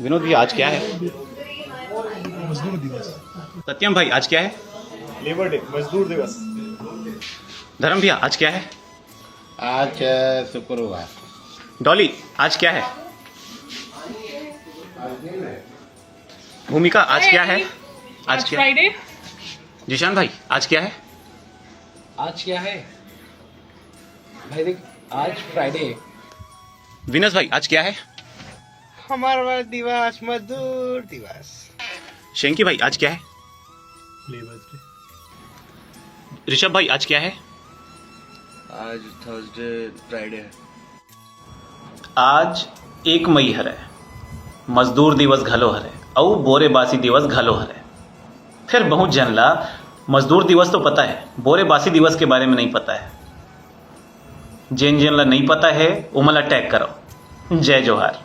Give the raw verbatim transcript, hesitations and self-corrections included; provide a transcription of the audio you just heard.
विनोद भैया, आज क्या है? मजदूर दिवस। सत्यम भाई, आज क्या है? लेबर डे, मजदूर दिवस। धर्म भैया, आज क्या है? आज है शुक्रवार। डॉली, आज क्या है? भूमिका, आज क्या है? आज क्या? फ्राइडे। जीशान भाई, आज क्या है? आज क्या है भाई? देख, आज फ्राइडे। विनस भाई, आज क्या है? हमारा दिवस, मजदूर दिवस। शेंकी भाई, आज क्या है? Labours day. ऋषभ भाई, आज क्या है? आज थर्सडे, फ्राइडे है। आज एक मई हरे, मजदूर दिवस घलो हरे, अउ बोरे बासी दिवस घलो हरे। फिर बहुत जन ला मजदूर दिवस तो पता है, बोरे बासी दिवस के बारे में नहीं पता है। जेन जेन ला नहीं पता है, ओमन ला टैग करो। जय जोहार।